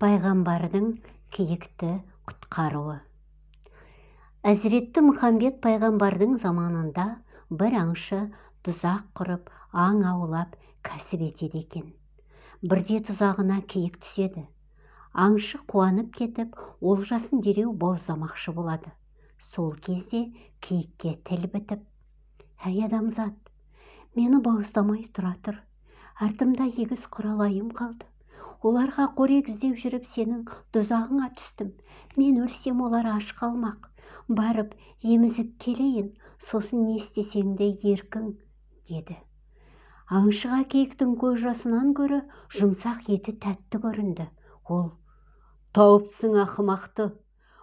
Пайғамбардың киікті құтқаруы. Әзіретті Мұхаммед пайғамбардың заманында бір аңшы тұзақ құрып, аң аулап кәсіп етеді екен. Бірде тұзағына киік түседі. Аңшы қуанып кетіп, олжасын дереу бауыздамақшы болады. Сол кезде киікке тіл бітіп: «Әй адамзат, мені бауыздамай тұра тұр. Артымда егіз құралайым қалды. Оларға қорек іздеп жүріп сенің тұзағыңа түстім. Мен өлсем, олар аш қалмақ. Барып емізіп келейін, сосын не істесең де еркің», – деді. Аңшыға киіктің көз жасынан гөрі жұмсақ еті тәтті көрінді. Ол: «Тауыпсың ақымақты!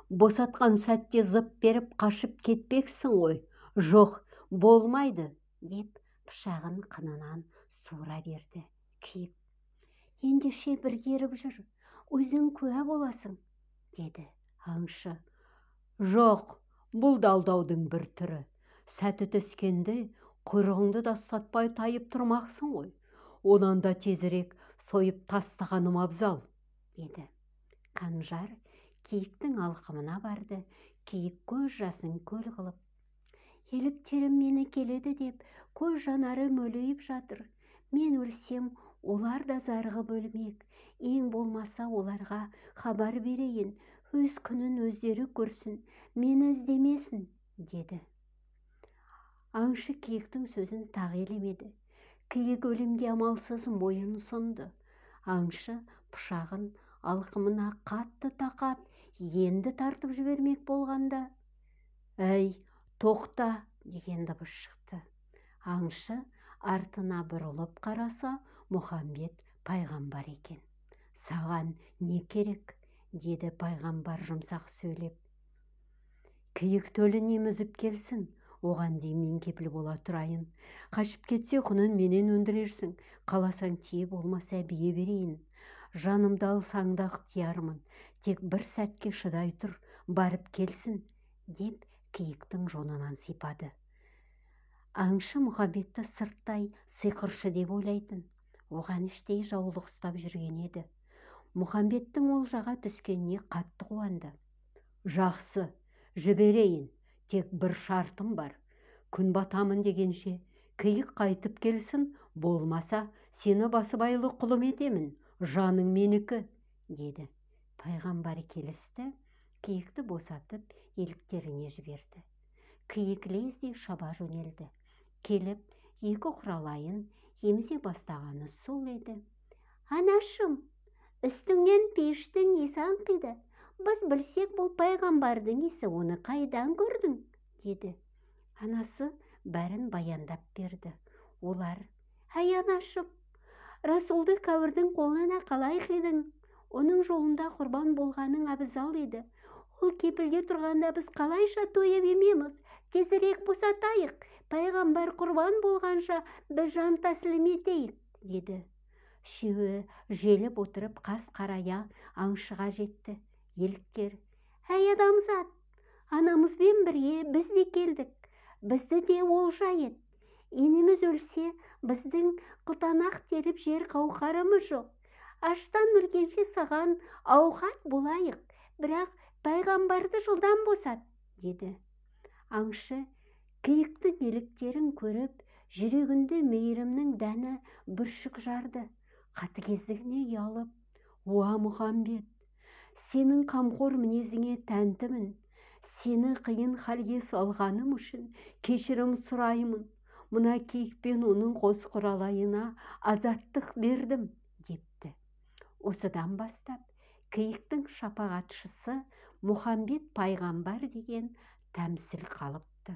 Босатқан сәтте зып беріп қашып кетпексің ғой. Жоқ, болмайды», – деп пышағын қынынан суыра берді. Киік: «Ендеше бірге еріп жүр, өзің куә боласың», – деді. Аңшы: «Жоқ, бұл да алдаудың бір түрі. Сәті түскенде құйрығыңды да ұстатпай тайып тұрмақсың ғой. Онан да тезірек сойып тастағаным абзал», – деді. Қанжар киіктің алқымына барды. Киік көз жасын көл қылып: «Еліктерім мені келеді деп көз жанары мөлиіп жатыр. Мен өлсем, олар да зарығып өлмек. Ең болмаса оларға хабар берейін, өз күнін өздері көрсін, мені іздемесін», – деді. Аңшы киіктің сөзін тағы елемеді. Киік өлімге амалсыз мойын ұсынды. Аңшы пышағын алқымына қатты тақап, енді тартып жібермек болғанда: «Әй, тоқта!» – деген дыбыс шықты. Аңшы артына бұрылып қараса, Мұхаммед пайғамбар екен. «Саған не керек?» – деді пайғамбар жұмсақ сөйлеп. «Киік төлін емізіп келсін, оған дейін мен кепіл бола тұрайын. Қашып кетсе, құнын менен өндірерсің. Қаласаң, түйе болмаса, бие берейін. Жанымды алсаң да ықтиярмын, тек бір сәтке шыдай тұр, барып келсін», – деп киіктің жонынан сипады. Аңшы Мұхаммедті сырттай сиқыршы деп ойлайтын, оған іштей жаулық ұстап жүрген еді. Мұхаммедтің олжаға түскеніне қатты қуанды. «Жақсы, жіберейін, тек бір шартым бар. Күн батамын дегенше киік қайтып келсін, болмаса сені басыбайлы құлым етемін, жаның менікі», – деді. Пайғамбар келісті. Киікті босатып, еліктеріне жіберді. Киік лезде шаба жөнелді. Келіп екі құралайын емізе бастағаны сол еді: «Анашым, үстіңнен пештің иісі аңқиды. Біз білсек, бұл пайғамбардың иісі. Оны қайдан көрдің?» – деді. Анасы бәрін баяндап берді. Олар: «Әй, анашым, Расулды кәуірдің қолына қалай қидың? Оның жолында құрбан болғаның абзал еді. Ол кепілде тұрғанда біз қалайша тойып емеміз? Тезірек босатайық. Пайғамбар құрбан болғанша, біз жан тәсілім етейік», – деді. Үшеуі желіп отырып қас қарая аңшыға жетті. Еліктер: «Әй, адамзат, анамызбен бірге біз де келдік. Бізді де олжа ет. Енеміз өлсе, біздің қылтанақ теріп жер қауқарымыз жоқ. Аштан өлгенше саған ауқат болайық, бірақ пайғамбарды жылдам босат», – деді. Аңшы киіктің еліктерін көріп, жүрегінде мейірімнің дәні бүршік жарды. Қатыгездігіне ұялып: «Уа, Мұхаммед, сенің қамқор мінезіңе тәнтімін. Сені қиын халге салғаным үшін кешірім сұраймын. Мына киік пен оның қос құралайына азаттық бердім», – депті. Осыдан бастап киіктің шапағатшысы Мұхаммед пайғамбар деген тәмсіл қалыпты.